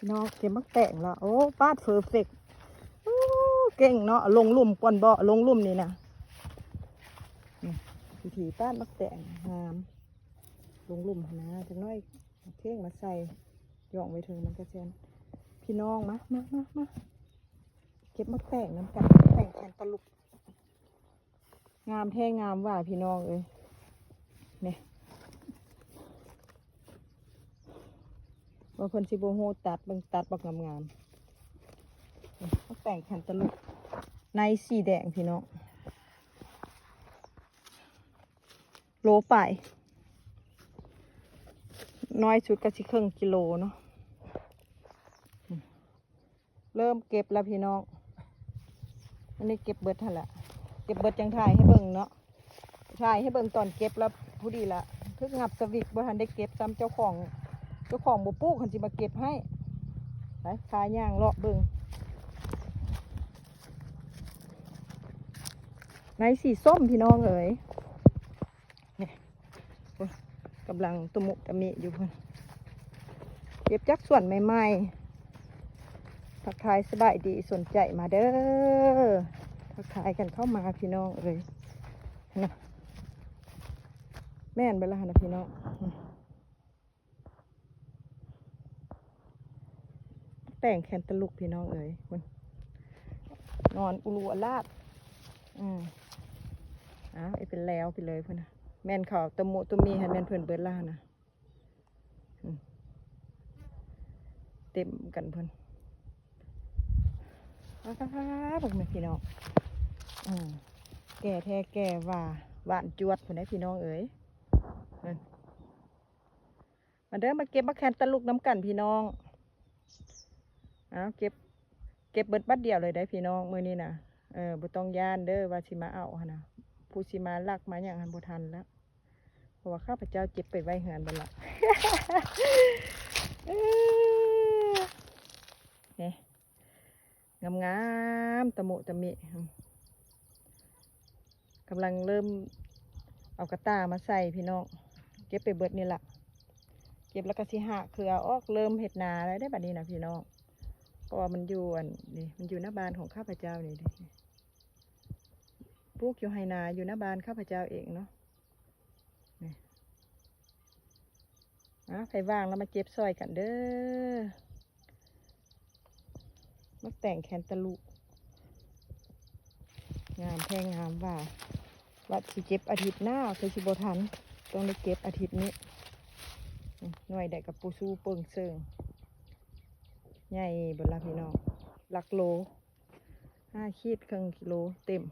ເນາະ ເກັບໝາກແຕງລະ ໂອ້ ປາດເພີເຟັກ ໂອ້ ເກັ່ງເນາະ ລົງລຸ່ມກ່ອນເບາະ ລົງລຸ່ມນີ້ນະ ນີ້ ວິທີປາດໝາກແຕງ ງາມ ລົງລຸ່ມຫັ້ນນະ ຈັກໜ້ອຍເຄັ່ງມາໃສ່ ຢອງໄວ້ເທິງມັນກະແຊນ ພີ່ນ້ອງ ມາ ມາ ມາ ມາ ເກັບໝາກແຕງນຳກັນ ແຕງແຄນຕາລູກ ງາມແທ້ງາມວ່າພີ່ນ້ອງເອີຍ ນີ້ ວ່າເພິ່ນຊິບໍ່ຮູ້ຕັດ ເບິ່ງຕັດບັກງາມໆ ນີ້ ໝາກແຕງແຄນຕາລູກ ໃນສີແດງພີ່ນ້ອງ ໂລປາຍ ນ້ອຍສຸດກະຊິເຄິ່ງກິໂລເນາະ ເລີ່ມເກັບແລ້ວພີ່ນ້ອງ ອັນນີ້ເກັບເບິດຫັ້ນລະ ເກັບເບິດຈັ່ງຖ່າຍໃຫ້ເບິ່ງເນາະ ຖ່າຍໃຫ້ເບິ່ງຕອນເກັບລະ ພໍດີລະ ຖືກງັບສະວິດ ບໍ່ທັນໄດ້ເກັບຊ້ຳ ເຈົ້າຂອງ ເຈົ້າຂອງບໍ່ປູກຫັ້ນຊິມາເກັບໃຫ້ ໄປ ພາຍ່າງເລາະເບິ່ງ ໃນສີສົ້ມພີ່ນ້ອງເອີຍ ນີ້ ໂອ້ຍ ກຳລັງຕະມຸຕະມິຢູ່ພຸ້ນ ເກັບຈາກສວນໃໝ່ໆ ທັກທາຍສະບາຍດີ ສົນໃຈມາເດີ ທັກທາຍກັນເຂົ້າມາພີ່ນ້ອງເອີຍ ຫັ້ນນະ ແມ່ນເບິດລະຫັ້ນນະພີ່ນ້ອງ ແຕງແຄນຕາລູກພີ່ນ້ອງເອີຍ ພຸ້ນ ນອນອຸລຸອະລາດ ອືມ ອ້າວ ເຮັດເປັນແລ້ວໄປເລີຍພຸ້ນນະ ແມ່ນເຂົາຕະມຸຕະມິຫັ້ນ ແມ່ນເພິ່ນເບິດລະຫັ້ນນະ ອືມ ເຕັມກັນພຸ້ນ ອ້າ ເບິ່ງແມ່ພີ່ນ້ອງ ອືມ ແກ່ແທ້ແກ່ວ່າ ຫວານຈວດພຸ້ນໃດ໋ພີ່ນ້ອງເອີຍ ນັ້ນ ມາເດີ ມາເກັບໝາກແຄນຕາລູກນຳກັນພີ່ນ້ອງ ເອົາ ເກັບ ເກັບເບິດບັດດຽວເລີຍເດ້ພີ່ນ້ອງ ມື້ນີ້ນະ ເອີ ບໍ່ຕ້ອງຢ້ານເດີ ວ່າຊິມາເອົາຫັ້ນນະ ຜູ້ຊິມາລັກມາຫຍັງຫັ້ນບໍ່ທັນແລ້ວ ເພາະວ່າຂ້າພະເຈົ້າເກັບໄປໄວ້ເຮືອນເບິດລະ ເອີ ນີ້ ງາມໆ ຕະມຸຕະມິ ກຳລັງເລີ່ມເອົາກະຕ່າມາໃສ່ພີ່ນ້ອງ ເກັບໄປເບິດນີ້ລະ ເກັບແລ້ວກະຊິຫາກເຄືອອອກ ເລີ່ມເຮັດນາແລ້ວເດ້ບັດນີ້ນະພີ່ນ້ອງ ເພາະວ່າມັນຢູ່ອັນນີ້ ມັນຢູ່ໜ້າບ້ານຂອງຂ້າພະເຈົ້ານີ້ເດ້ ປູກຢູ່ໄຮ່ນາຢູ່ໜ້າບ້ານຂ້າພະເຈົ້າເອງເນາະ ນີ້ ອ່າ ໃຜວ່າງແລ້ວມາເກັບຊ່ອຍກັນເດີ ໝາກແຕງແຄນຕາລູກ ງາມແທ້ງາມວ່າ ວ່າຊິເກັບອາທິດໜ້າ ຄືຊິບໍ່ທັນ ຕ້ອງໄດ້ເກັບອາທິດນີ້ ໜ່ວຍໃດກະປູຊູເປິງເຊິ່ງ ໃຫຍ່ເບິດລະພີ່ນ້ອງ ຫຼັກໂລ ຫ້າຂີດເຄິ່ງກິໂລເຕັມ